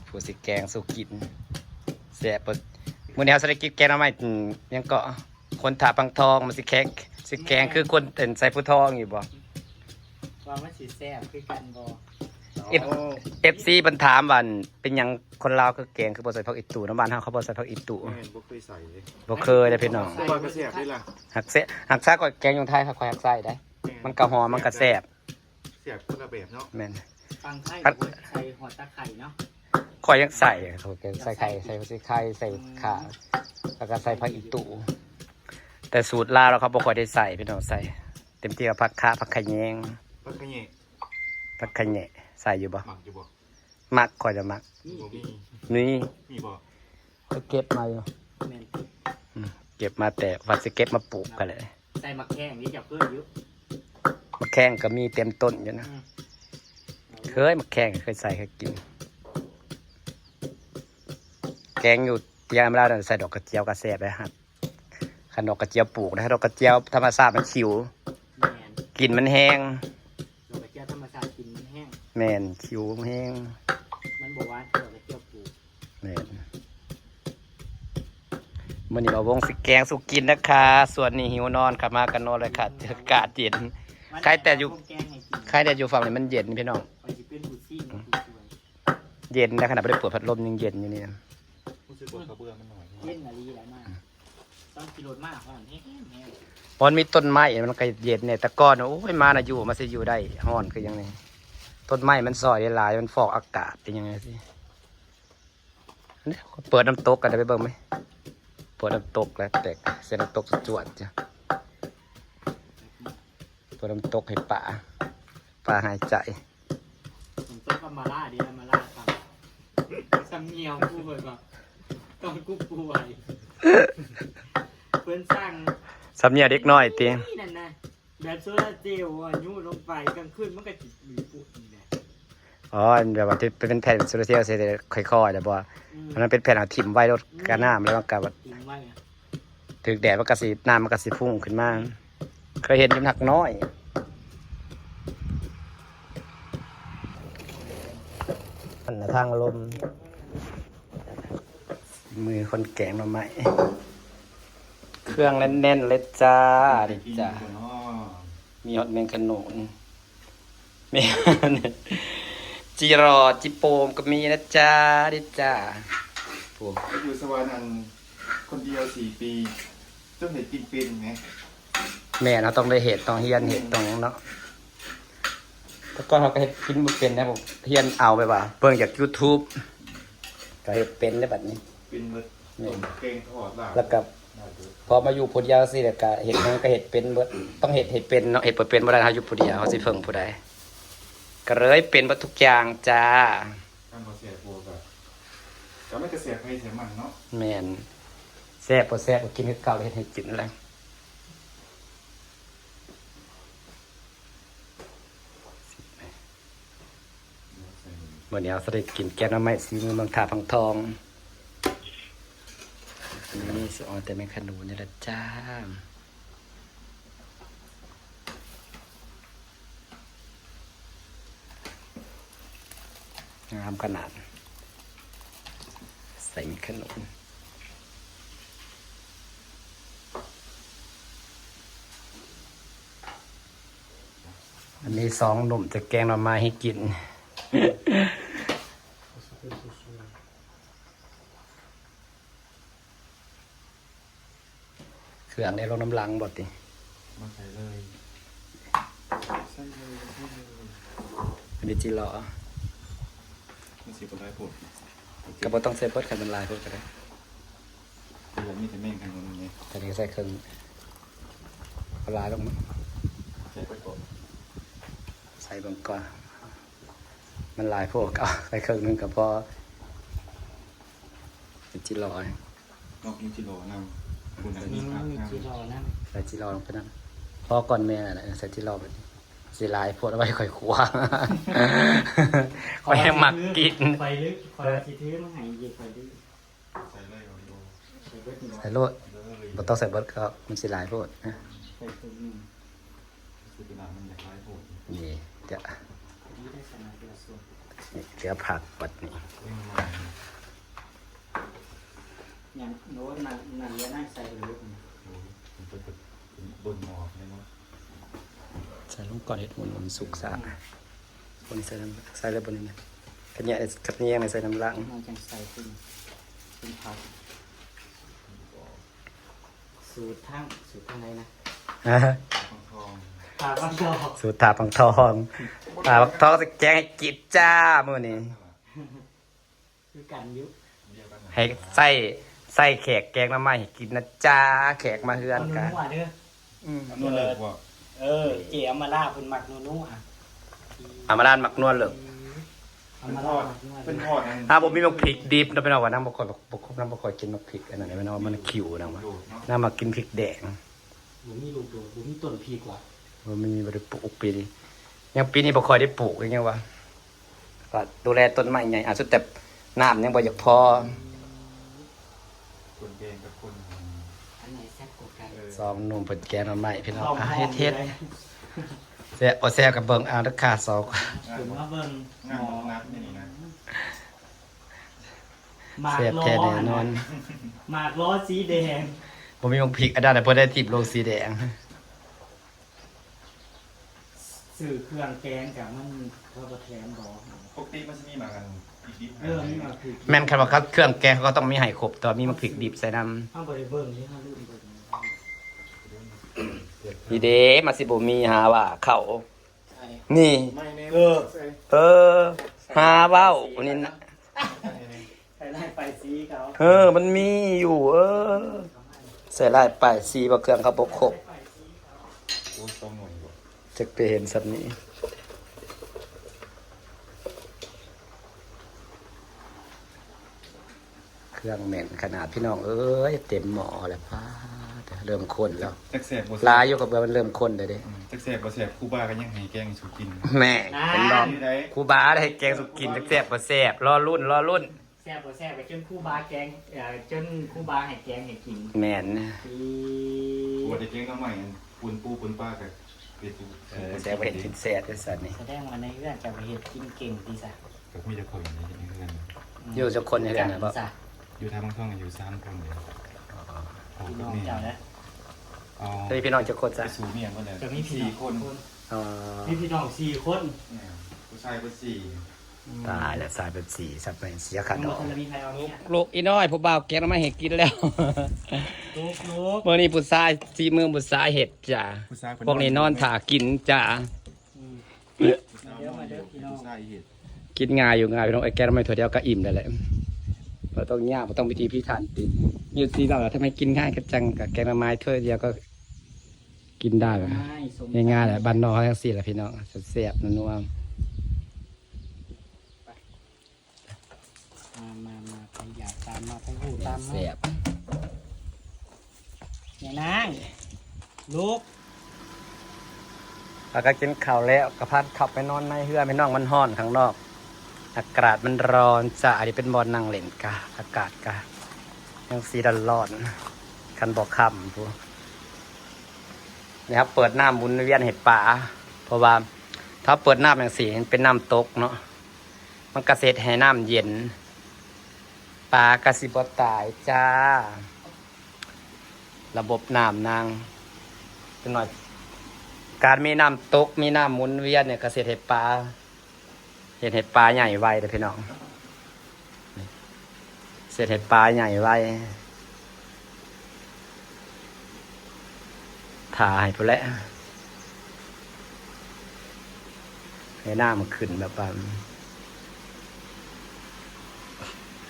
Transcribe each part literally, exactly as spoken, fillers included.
ผู้สิแกงสู่กิน แซ่บเบิดมื้อนี้เฮาสิได้กินแกงหน่อไม้ อืม หยังเกาะ คนถาพังทอง มันสิแกง สิแกงคือคนเอิ้นใส่ผู้ทองอยู่บ่ ว่ามันสิแซ่บคือกันบ่ เอฟ เอฟซี เพิ่นถามว่า เป็นหยังคนลาวคือแกงคือบ่ใส่ผักอีตู่ นำบ้านเฮาเขาบ่ใส่ผักอีตู่ แม่น บ่เคยใส่เลย บ่เคยเลยพี่น้อง แต่ว่าก็แซ่บเด้ล่ะ หักแซ่บ หักซะก็แกงอยู่ไทย ข้อยหักใส่ได้ แม่น มันก็หอม มันก็แซ่บ แซ่บคนละแบบเนาะ แม่น ฝั่งไทย ผัด ก็ใส่หัวตะไคร้เนาะ ข้อยยังใส่ เขาแกงใส่ไข่ ใส่หัวไชไข่ ใส่ข่า แล้วก็ใส่ผักอีตู่ แต่สูตรลาวแล้วเขาบ่ค่อยได้ใส่ พี่น้อง ใส่เต็มที่ก็ผักคะ ผักขะแยง ผักขะแยง ผักขะแยง ใส่อยู่บ่ มักอยู่บ่ มัก ข้อยจะมัก บ่มี นี่ มีบ่ ก็เก็บมาอยู่ แม่น อืม เก็บมาแต่ว่าสิเก็บมาปลูกกันเลย ใส่หมากแข้งนี่จะเพิ่มอยู่ หมากแข้งก็มีเต็มต้นอยู่นะ อืม เคย หมากแข้งเคยใส่ เคยกิน แกงอยู่เตียงธรรมดาน่ะ ใส่ดอกกระเจียวก็แซ่บเลยครับ คันดอกกระเจียวปลูกนะ ดอกกระเจียวธรรมชาติมันขิว แม่น กลิ่นมันแฮง ดอกกระเจียวธรรมชาติกลิ่นมันแฮง แม่น ขิวแฮง มันบ่หวานคือดอกกระเจียวปลูก แม่น มื้อนี้บ่าววงสิแกงสู่กินนะคะ ส่วนนี้หิวนอนค่ะ มากันนอนเลยค่ะ อากาศเย็น ใครแต่อยู่ แกงให้กิน ใครแต่อยู่ฝั่งนี้มันเย็นพี่น้อง ข้อยสิเป็นผู้ชิมผู้ช่วย เย็นนะ ขนาดบ่ได้เปิดพัดลมยังเย็นอยู่นี่นะ รู้สึกว่ากระเบื้องมันหน่อย เย็นอะลีแล้วมา ตอนขี่รถมาฮ้อนแฮงๆ มันมีต้นไม้ มันก็เย็นเนี่ย แต่ก่อนน่ะ โอ้ย มาน่ะอยู่ มาสิอยู่ได้ ฮ้อนคือหยังนี่ ต้นไม้มันซอยได้หลาย มันฟอกอากาศเป็นหยังไงสิ เปิดน้ำตกกันได้ไปเบิ่งไหม เปิดน้ำตกแล้วแตก เสียงน้ำตกจวดจ้ะ เปิดน้ำตกให้ปลา ปลาหายใจ ผมต้องกับมาล่าดีนะ มาล่าครับ สำเนียงกูเลยแบบ ตอนกูป่วย เพิ่นสั่ง สำเนียงเด็กน้อยติ นี่นั่นนะ แบบโซลาร์เซลล์อะ ยูลงไปกลางคืนมันก็จิมีปุ๊บนี่แหละ อ๋อ แบบว่าที่เป็นแผ่นโซลาร์เซลล์ใส่ค่อยๆ แล้วบ่ อืม อันนั้นเป็นแผ่นเอาถิ่มไว้รถ อืม กะน้ำแล้วมันก็ ถิ่มไว้อะ ถืกแดดมันก็สิ น้ำมันก็สิพุ่งขึ้นมา เคยเห็นอยู่หนักน้อย อันน่ะทางลม มือคนแกงหน่อไม้ เครื่องแน่นๆ เลยจ้า นี่จ้า มีฮอดแมงขนุน แม่น จิหร่อจิโปมก็มีนะจ๊ะ นี่จ้า โอ้ อยู่สวรรค์อันคนเดียวสี่ปี ต้องเฮ็ดกินเป็นไง แม่น เราต้องได้เฮ็ด ต้องเฮียนเฮ็ด อืม ต้องหยังเนาะ แต่ก่อนเราก็เฮ็ดกินบ่เป็นนะ ผมเฮียนเอาแบบว่า เบิ่งจาก YouTube ก็เฮ็ดเป็นได้บัดนี้ เป็นหมด แม่น ต้มแกงทอดลาบ แล้วก็ ได้เบิด พอมาอยู่ผู้เดียวสิ แล้วก็เฮ็ดหยังก็เฮ็ดเป็นเบิด ต้องเฮ็ดให้เป็นเนาะ เฮ็ดบ่เป็นบ่ได้ เฮาอยู่ผู้เดียว เฮาสิเพิ่งผู้ใด ก็เลยเป็นเบิดทุกอย่างจ้า คันบ่แซ่บบ่ก็ ก็มันก็แซ่บไผแซ่บมันเนาะ แม่น แซ่บบ่แซ่บก็กินคือเก่า เฮ็ดให้กินนั่นแหละ มื้อนี้เฮาสิได้กินแกงหน่อไม้ฝีมือเมืองท่าพังทอง นี่สิเอาแต่แมงขนุนนี่แหละจ้า งามขนาด ใส่แมงขนุน อันนี้สองหนุ่มจะแกงหน่อไม้ให้กิน เครื่องได้ลงน้ำลังบ่ติ มาใส่เลย ใส่เลย ใส่เลย อันนี้จิหร่อ มันสิบ่หลายโพด ก็บ่ต้องใส่เบิด คันมันหลายโพดก็ได้ แต่อยากมีแต่แมงขนุนนี่ แต่นี่ใส่เครื่อง เอาหลายลงมั้ง ใส่ไปก่อน ใส่เบิ่งก่อน มันหลายโพด เอาใส่เครื่องหนึ่งก็พอ เป็นจิหร่อ ลองกินจิหร่อนำ คุณน่ะ อืม มีผักนำ จิหร่อนำ ใส่จิหร่อลงไปนำ พอก่อนแม่น่ะ เออ ใส่จิหร่อแบบนี้ สิหลายโพด เอาไว้ค่อยครัว ข้อยยังมักกิน ข้อยลึก ข้อยว่าสิถือมาให้อีก ข้อยดื้อ ใส่เลย ใส่เบิดนี่บ่ ใส่โลด เลย บ่ต้องใส่เบิดก็ มันสิหลายโพดนะ ใส่ครึ่งหนึ่ง คือเป็นหนังมันอยากหลายโพด นี่จะ นี่ได้ขนาดเดียวส่วน นี่เหลือผักบัดนี้ เรื่องมัน อย่างโน้นนั่นนั่นเรียนนั่งใส่เลย โอ้ยมันเป็นแบบเป็นเบิ่งหมอกเลยเนาะ ใส่ลงก่อนเห็ดหมุนมันสุกซะคนใส่น้ำใส่เลยบนนี้นะขัดแยงขัดแยงใส่น้ำล้าง มันจังใส่เป็นเป็นผักสูตรทั้งสูตรทั้งไหนนะ ฮะ ทองทอง ผักมันดอก สูตรถาดปังทองถาดปังทองจะแกงให้กินจ้ามื้อนี้ คือกันอยุ เดียวกันนะ ให้ใส่ใส่แขกแกงหน่อไม้ให้กินนะจ้าแขกมาเฮือน เอา กัน นัวๆเด้อ อืม นวดเลยบอก เออเจอามาล่าเพิ่นมักนัวๆอ่ะ เอามาล้านมักนวลเลย เอามาล่ามักนัว เป็นทอดนะ ถ้าผมมีมักพริกดิบนะพี่น้องว่านั่งบ่ค่อยบ่ค่อยนั่งบ่ค่อยกินมักพริกอันนั้นพี่น้องว่ามันคิวนะว่า โดดเนาะ นั่งมากินพริกแดง บ่มีลูกโดดบ่มีต้นพริกว่ะ ว่ามันมีบ่ได้ปลูกปีนี้ยังปีนี้บ่ค่อยได้ปลูกยังว่าก็ดูแลต้นไม้ใหญ่อ่ะสุดแต่น้ำยังบ่อยากพอ คนแกงกับคน อันไหนแซ่บกว่ากัน เออ สองหนุ่มเปิดแกงหน่อไม้พี่น้อง ลอง อ่ะ มอง เฮ็ดเฮ็ด ดูได้ แซ่บบ่แซ่บกับเบิ่งเอาเด้อค่ะสอง ผมมาเบิ่ง งาน หมอ นัดนี่นะ หมาก แซ่บ ล้อ แท้แน่นอน หมากล้อสีแดง บ่มีมักพริกอันนั้นนะเพิ่นได้ทิ่มลงสีแดง ซื้อเครื่องแกงกับมันเขาก็แถมดอก ปกติมันจะมีหมากกันอีกดิบ เออมีหมากพริก แม่นคันว่าเขาเครื่องแกงเขาก็ต้องมีให้ครบแต่ว่ามีมักพริกดิบใส่นำ เอาบ่ได้เบิ่งนี่เฮาลืมเบิ่ง นี่เด้มาสิบ่มีหาว่าเขา ใช่ นี่ ไม่แน่ เออ ใส่ เออ หาเว้านี่นะ ใส่ลายไปสีเขา เออ มันมีอยู่ เออ ใส่ลายป้ายสีบ่เครื่องเขาบ่ครบ โอ้ยสองหน่วยบ่ จักไปเห็นสับนี้ เครื่องแน่นขนาดพี่น้องเอ้ยเต็มหม้อแล้วป้าดเริ่มข้นแล้ว จักแสบบ่แส หลาย บ อยู่กับเบอร์มันเริ่มข้นเลยเด้ อืมจักแสบบ่แสบครูบาก็ยังให้แกงสู่กิน แม่เป็นรอบ นี่ได้ ครูบาได้ให้แกงสุกินจักแซ่บบ่แซ่บรอรุ่นรอรุ่น แซ่บบ่แซ่บไปจนครูบาแกงเอ่อจนครูบาให้แกงให้กิน แม่น อี ปวดได้แกงหน่อไม้อันปูนปูปูนปลากับเวตู เออแซ่บบ่เห็นกินแซ่บจังซั่นนี่ แสดงว่าในเรื่องจะไปเฮ็ดกินเก่งดีซะ กับมีแต่คนอยู่ในเรือน อยู่จักคนในเรือนน่ะบ่ จ้ะ อยู่ท่าบางท่องอยู่สามคนเลยพ่อ พี่ กับ น้อง แม่ เจ้านะ เอา เฮ้ยพี่น้องจักคนซะ ไปสู่เมียเพิ่นเลย จะมีพี่ สี่ น้อง คน คน อ๋อ มีพี่น้องสี่คน เนี่ยผู้ชายเพิ่นสี่ ตายแล้วสายเป็นสีสับเป็นเสียขาด ทั้งหม อ ด ก จะมีใครเอาเนี่ย ลูกอีน้อยผู้บ่าวแกงหน่อไม้ให้กินแล้ว ลูกลูก มื้อนี้ผู้ชายสีมือผู้ชายเฮ็ดจ้ะ ผู้ชายเพิ่น พวกนี้นอนถ่ากินจ้ะ อืม ผู้ชายนอนอยู่ผู้ชายเฮ็ด กินง่ายอยู่ง่ายพี่น้องไอ้แกงหน่อไม้ถ้วยเดียวก็อิ่มแล้วแหละบ่ต้องยากบ่ต้องพิธีพิถันติอยู่ที่เราทำไมกินง่ายก็จังกับแกงหน่อไม้ถ้วยเดียวก็กินได้ ไม่สม ง่ายๆแหละบ้านนอกเขาจังซี่แหละพี่น้องแซ่บๆนัวๆ มามามาไปอยากตามมาไปหูตามมา แซ่บ เนี่ยนางลูก แล้วก็กินข้าวแล้วก็พัดเข้าไปนอนในเฮือนพี่น้องมันฮ้อนข้างนอก อากาศมันร้อนจ้ะอันนี้เป็นบ่อนนั่งเล่นกะอากาศกะยังสีร้อนๆคันบ่ค่ำพู้นนี่ครับเปิดน้ำหมุนเวียนให้ปลาเพราะว่าถ้าเปิดน้ำจังซี่มันเป็นน้ำตกเนาะ มันกะสิเฮ็ดให้น้ำเย็น ปลากะสิบ่ตายจ้า ระบบน้ำนางจักหน่อย การมีน้ำตกมีน้ำหมุนเวียนเนี่ยกะสิเฮ็ดให้ปลาเฮ็ดให้ปลาใหญ่ไวเด้อพี่น้อง เฮ็ดให้ปลาใหญ่ไว ถ่าให้พู้นแหละให้น้ำมันขึ้นแบบว่า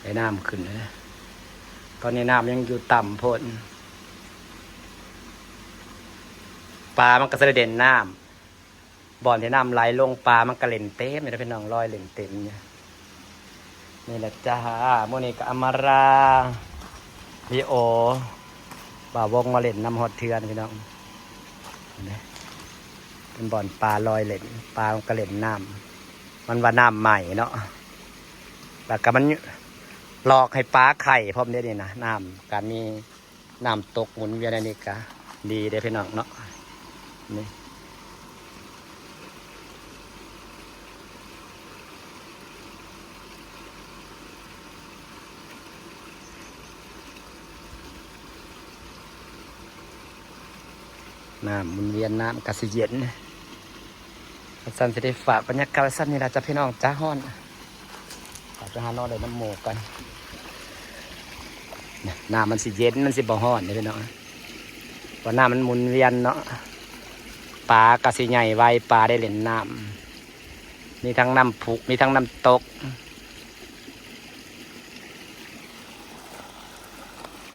ให้น้ำมันขึ้นเลยตอนนี้น้ำยังอยู่ต่ำโพดปลามันก็จะได้เด่นน้ำ บ่อนที่น้ำไหลลงปลามันก็เล่นเต็มเลยนะพี่น้องลอยเล่นเต็มเนี่ยนี่แหละจ้ามื้อนี้ก็อำมาราลีโอบ่าววงมาเล่นน้ำฮอดเทือนพี่น้องเห็นไหมเป็นบ่อนปลาลอยเล่นปลามันก็เล่นน้ำมันว่าน้ำใหม่เนาะแล้วก็มันหลอกให้ปลาไข่พร้อมเด้นี่นะน้ำก็มี น้ำตกหมุนเวียนอันนี้ก็ดีเด้อพี่น้องเนาะนี่ น้ำหมุนเวียนน้ำก็สิเย็น อาจารย์สิได้ฝากบรรยากาศไว้ซ้ำนี่ล่ะจ้ะพี่น้องจ้า ฮ้อน ขอไปหาหน่อได้น้ำหมูก่อน น้ำมันสิเย็น มันสิบ่ฮ้อนเด้อพี่น้อง เพราะน้ำมันหมุนเวียนเนาะ ปลาก็สิใหญ่ไว ปลาได้เล่นน้ำ มีทั้งน้ำพุ มีทั้งน้ำตก